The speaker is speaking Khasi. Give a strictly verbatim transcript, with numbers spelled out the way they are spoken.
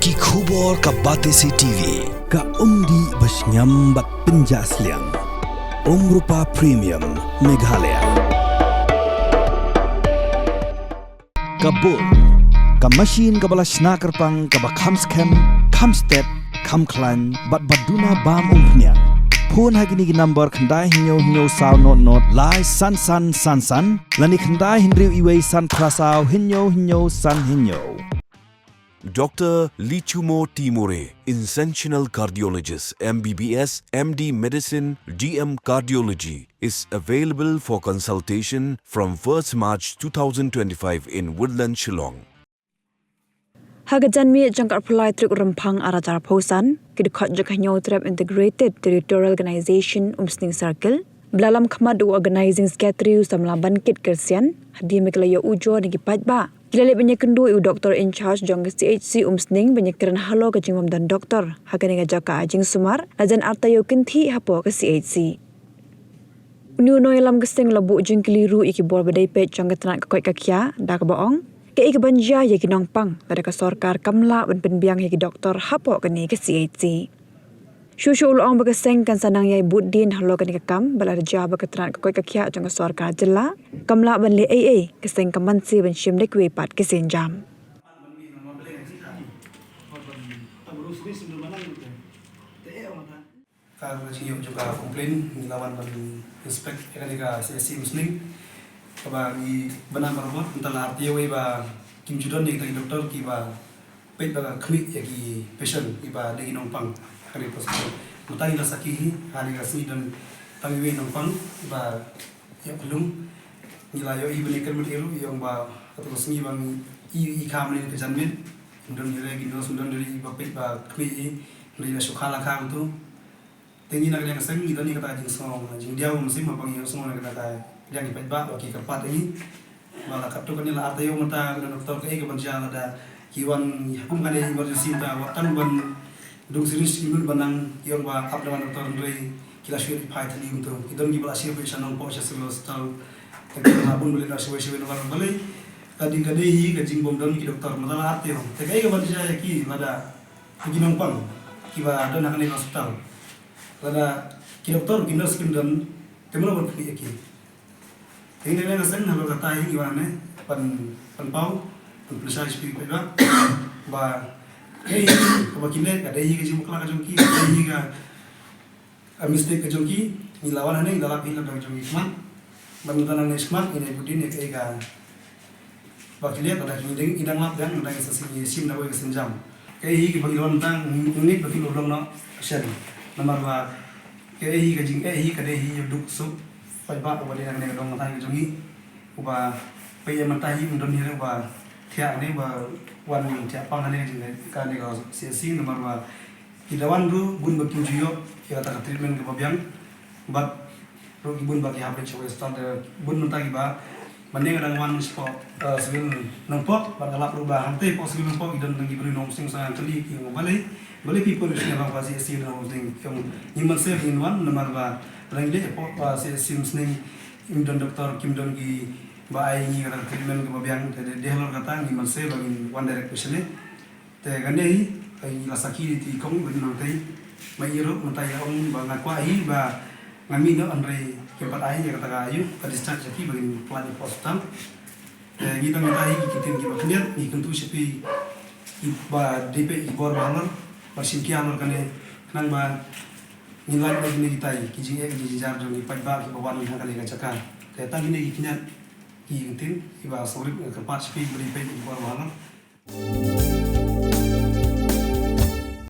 Ki khubor ka Batesi T V, ka umdih ba shngiam bad pynjah sliang. Umrupa Premium, Meghalaya. Ka Bull, ka machine kaba la shna kyrpang kaba kham skhem, kham stet, kham khlaiñ, bad ba duna bam umphniang. Phone ha kine ki number khyndai hynñiew hynñiew saw nod nod lai san san san san, lane khyndai hynriew iwei san phra saw hynñiew hynñiew san hynñiew. Doctor Lichumo Timore, Interventional Cardiologist, M B B S, M D Medicine, D M Cardiology, is available for consultation from first March two thousand twenty-five in Woodland, Shillong. Ha ka janmiet jong ka arphew lai tarik u Rymphang arhajar arphew san, ki dkhot jong ka Hynñiewtrep Integrated Territorial Organization Umsning Circle, ba la lam khmat da u Organizing Secretary u samla Bankit Kyrsian, hadien ba ki la ïoh ujor na ki paidbah, ki la leit ban ïakynduh ïa u Doctor in Charge jong ka C H C Umsning ban ïakren halor ka jingbym don doktor ha kane ka jaka jingsumar, la jan artaïew kynthih hapoh ka C H C. Une u nongïalam ka seng u la buh jingkylli ruh ïa ki bor ba dei peit jong ka tnat ka koit ka khiah, da kaba ong, kaei kaban jia ïa ki nongpang lada ka sorkar kam lah ban pynbiang ïa ki doktor hapoh kane ka C H C. Shuh shuh u la ong ba ka seng kan sa nang ïai bud dien halor kane ka kam, bad lada jia ba ka tnat ka koit ka khiah jong ka sorkar jylla kam lah ban leh ei ei, ka seng kam banse ban shim da kiwei pat ki sienjam. Ka jingïoh jong ka complaint, ngi la wan ban inspect ïa kane ka C H C Umsning. Kaba ngi bynta barabor, mynta la artaïew ba kim ju don ïa kita ki doktor kiba peit bad khmih ïa ki patient kiba dei ki nongpang ha kane ka hospital. Mynta ngi la sakhi hi, ha kane ka sngi don tang iwei i nongpang ba ïoh khlum. Ngi la ïohi ban ïakren bad i ruh, i ong ba katto ka sngi ba ngi i, i kham ne ka janmiet, don hi re ki nurse, don hi re iba peit ba khmih i, hynrei la shu kha la kha kumto. Te ngi na ka liang ka seng ngi don hi kata ka jingsngew jingdiaw mynsiem, haba ngi ïohsngew na kata ka liang ki paidbah ba ki kyrpad ïa ngi. Ba la katto katne la artaïew mynta ngi don doktor, kaei kaban jia lada ki wan kum kane emergency mynta, wat tang ban dung syringe, ki mut ban nang ïoh ba ap da wan doktor, hynrei ki la shu ïoh phai thylli kumto. Ki don kiba la shim sha Nongpoh sha Civil Hospital. Te ki la bun balei, la shawei shawei namar balei? Ka dei, ka dei hi ka jingbym don ki doktor, mynta la artaïew. Te kaei kaban jia ïa ki lada ki nongpang kiba don ha kane ka hospital, lada ki doktor ki nurse kim don, te mano ban khmih ïa ki? Te ngi na ka liang ka seng halor kata hi ngi wan hangne ban, ban pynpaw, ban pynshai sha phi paidbah ba kaei kaba kin leh, ka dei hi ka jingbakla ka jong ki, ka dei hi ka, ka mistake ka jong ki. Ngi la wan hangne, ngi la lap hi lap da ka jong ngi khmat. Ban mynta nangne shakhmat ngin ïa bud dien ïa kaei kaba ki leh, lada ki dang, ki dang lap dang, lada ngi sa shim, shim da kawei ka sienjam. Kaei hi kaba ngi la wan mynta, ngi ngeit ba kin long noh shen. Namar ba kaei hi ka jingeh hi ka dei hi ïa u duk suk paidbah uba dei na kane ka dong ka thaiñ ka jong ngi, uba peit ïa mynta hi um don hi re uba thiah hangne, uba wan thiah pang hangne ka jing, kane ka C H C, namar ba ki da wan ruh bun ba kim ju ïoh ïa kata ka treatment kaba biang. Bad ruh ki bun ba ki hap leit sha kawei hospital, te bun mynta kiba, mynne nga dang wan shapoh, eh, Civil Nongpoh, bad nga lap ruh ba hangtei hapoh Civil Nongpoh ki don tang ki briew nongpynseng, sa kylli ki ong balei, balei phi poi sha kane ba C H C Umsning. Ki ong ngim banse ba ngin wan namar ba lada ngi leit hapoh, eh, C H C Umsning, kim don doktor, kim don kiba ai ngi kata ka treatment kaba biang, te dei halor kata ngim banse ba ngin wan direct patient ne. Te kane hi, ngi la sakhi ïa i kong ba don hangtei. Ma i ruh mynta i la ong ba nga kwah hi ba ngan mih noh, hynrei kim pat ai ïa kata ka, ïa ka discharge ïa ki ba kin pynlait ïa ka hospital. Te ngi dang mynta hi ki ktien kiba khyndiat, ngi kyntu sha phi kiba dei peit ki bor ba halor, ba shim ki halor kane, khnang ba ngin lait ïa kine kitai ki jingeh ki jingjynjar jong ki paidbah kiba wan ha kane ka jaka. Te tang kine ki khyndiat ki ktien kiba sngewrit, nga kyrpad sha phi kiba dei peit ki bor ba halor.